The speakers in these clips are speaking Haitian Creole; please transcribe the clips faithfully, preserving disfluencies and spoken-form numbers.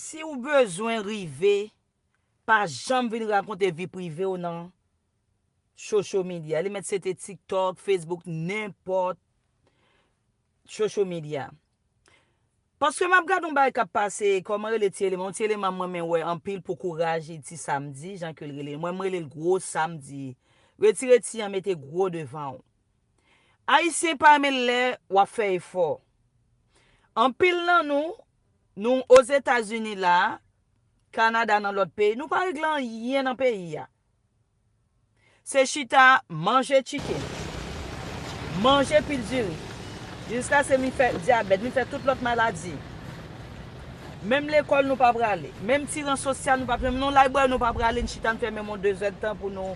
Si w bezwen rive, pa janm vin rakonte vi prive w nan social media. Li mèt se te TikTok, Facebook, nenpòt social media. Paske m ap gade yon bagay k ap pase, kòman rele ti eleman? Yon ti eleman mwen men wè anpil pou kouraje ti Samdi, jan ke l rele. Mwen, m rele l Gwo Samdi. Retire ti an, mete gwo devan w. Ayisyen pa renmen lè w ap fè efò. Anpil nan nou, nou Ozetazini la, Kanada, nan lòt peyi, nou pa regle anyen nan peyi a. Se chita, manje chicken, manje pil diri, jiskaske m fè dyabèt, m fè tout lòt maladi. Menm lekòl nou pa prale, menm ti ran sosyal nou pa prale, menm nan library nou pa prale, n chita n fè menm yon de zèdtan pou nou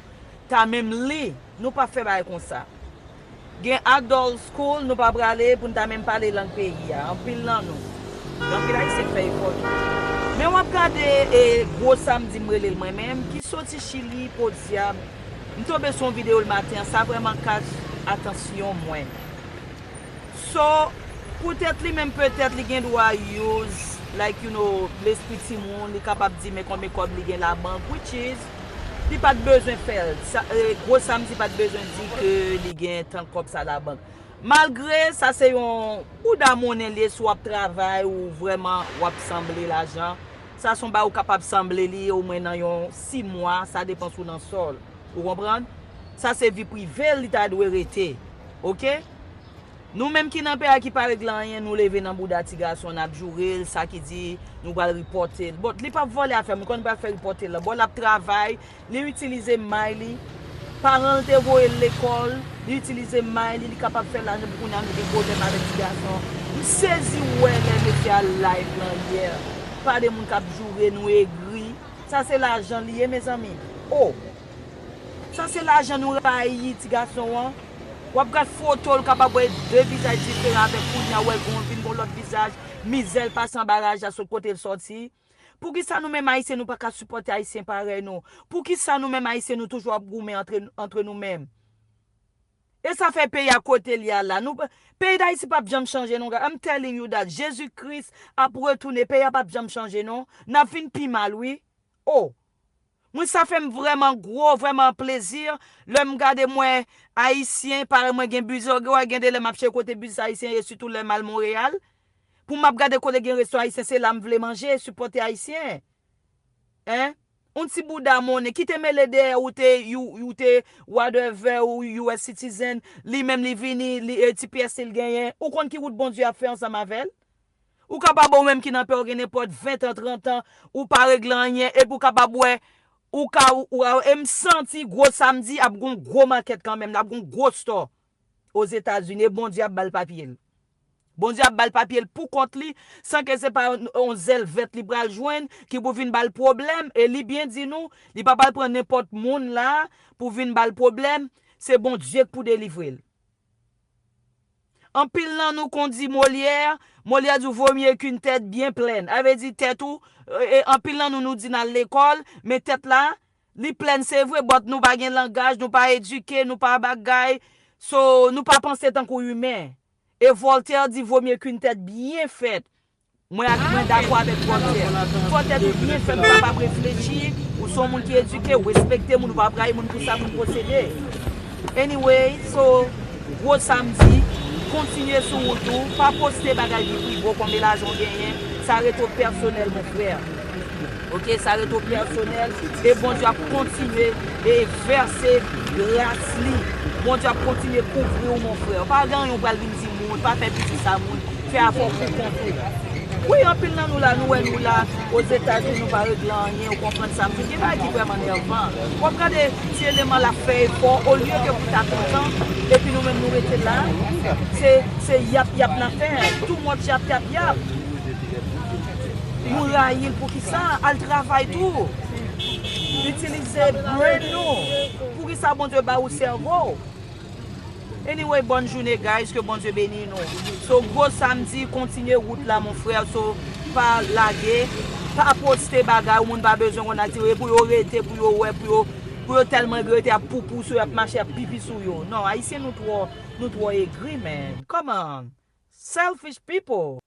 ta menm li, nou pa fè bagay konsa. Gen adult school, nou pa prale pou n ta menm pale lang peyi a. Anpil nan nou. Anpil Ayisyen k fè efò tou. Men w ap gade, e, Gwo Samdi m rele l mwen menm, ki soti Chili, podyab. M tonbe sou yon videyo l maten an, sa vrèman catch atansyon mwen. So, poutèt li menm, petèt li gen dwa use, like, you know, lespri timoun, li kapab di men konbyen kòb li gen labank, which is, li pa t bezwen fè l. Sa, e, Gwo Samdi pa t bezwen di ke li gen tan kòb sa labank. Malgre sa se yon bouda monnen li ye, si w ap travay ou vrèman w ap sanble lajan, sa se yon bagay ou kapab sanble li omwen nan yon sis mwa, sa depan si w nan sa w, ou konprann? Sa se vi prive l, li ta dwe rete. Oke? Nou menm ki nan peyi a ki pa regle anyen, nou leve nan bouda ti gason, n ap joure l, sa ki di nou pral ripòte l. Bon, li p ap vòlè afè m, li konn pral fè ripòte l lan. Bon, l ap travay, li itilize may li, paran l te voye l lekòl, li itilize may li, li kapab fè lajan pou kounye a nou gen pwoblèm avèk ti gason. M sezi wè lè mesye a live lan yè, pa de moun k ap joure nou egri. Sa se lajan li ye, mezanmi. Oh! Sa se lajan nou rayi ti gason an. W ap gad foto l, kapab wè de vizaj diferan avèk kounye a, w wè gon vin gon lòt vizaj, mizè l pase anba raje a sot kote l sòti. Poukisa nou menm Ayisyen nou pa ka sipòte Ayisyen parèy nou? Poukisa nou menm Ayisyen nou toujou ap goumen antre, antre nou menm? E sa fè peyi a kote l ye a la. Nou, peyi Dayiti p ap janm chanje non, guys. I'm telling you that. Jezi Kris ap retounen, peyi a p ap janm chanje non. N ap vin pi mal, wi. Oh! Mwen, sa fè m vrèman gwo, vrèman plezi lè m gade m wè Ayisyen, parèy mwen gen bizè, w wè gen de lè m ap chèche kote biznis Ayisyen ye, sitou lè m al Monreyal. Pou m ap gade kote gen resto Ayisyen, se la m vle manje, sipòte Ayisyen. Hein? Yon ti bouda monnen, kite mele dèyè ou te, you, ou te whatever, ou U S citizen, li menm li vini, li, e, T P S li genyen. Ou konn ki wout Bondye ap fè ansanm avè l? Ou kapab ou menm ki nan peyi w gen nenpòt ven tan, trant an, ou pa regle anyen, epi ou kapab wè, ou ka, ou, ou, e m santi Gwo Samdi ap gon gwo makèt kanmenm, l ap gon gwo store Ozetazini, e Bondye ap ba l papye l. Bondye ap ba l papye l pou kont li, san ke se pa yon, yon zèl vèt li pral jwenn, ki pou vin ba l pwoblèm, e li byen di nou, li pa pral pran nenpòt moun la pou vin ba l pwoblèm, se Bondye k pou delivre l. Anpil nan nou konn di Molière, Molière di vaut mieux qu'une tête bien pleine. Sa vle di tèt ou, e, e, anpil nan nou, nou di n al lekòl, men tèt la, li plèn se vre, but nou pa gen langaj, nou pa edike, nou pa bagay, so, nou pa panse tankou imen. E Voltaire di vaut mieux qu'une tête bien faite. Mwen ak, mwen dakò avèk Voltaire. Fò tèt ou byen fèt, ou kapab reflechi, ou se yon moun ki edike, ou respekte moun, ou pa ap rayi moun pou sa moun posede. Anyway, so, Gwo Samdi, kontinye sou wout ou, pa poste bagay ki pi gwo, konbyen lajan w genyen, sa rete w pèsonèl, mon frè. Oke, sa rete w pèsonèl, e Bondye ap kontinye e vèse gras li. Bondye ap kontinye kouvri w, mon frè. Pa gen anyen w pral vin di moun, pa fè piti sa moun, fè afè w pou kont ou. Wi, anpil nan nou la, nou wè nou la, Ozetazini, nou pa regle anyen, ou konprann sa m di w, gen bagay ki vrèman nèvan. W ap gade ti eleman l ap fè efò, olye ke pou ta kontan, epi nou menm nou rete la, se, se yap yap n ap fè, too much yap yap yap. Nou rayi l poukisa? Al travay tou. Itilize brain nou. Poukisa Bondye ba ou sèvo w? Anyway, bòn jounen, guys, ke Bondye beni nou. So, Gwo Samdi, kontinye wout la, mon frè. So, pa lage, pa poste bagay, ou moun pa bezwen konn aktivite, pou yo rete, pou yo wè, pou yo, pou yo tèlman regrete, ap poupou sou yo, ap mache, ap pipi sou yo. Non, Ayisyen, nou twò, nou twò egri, man. Come on. Selfish people.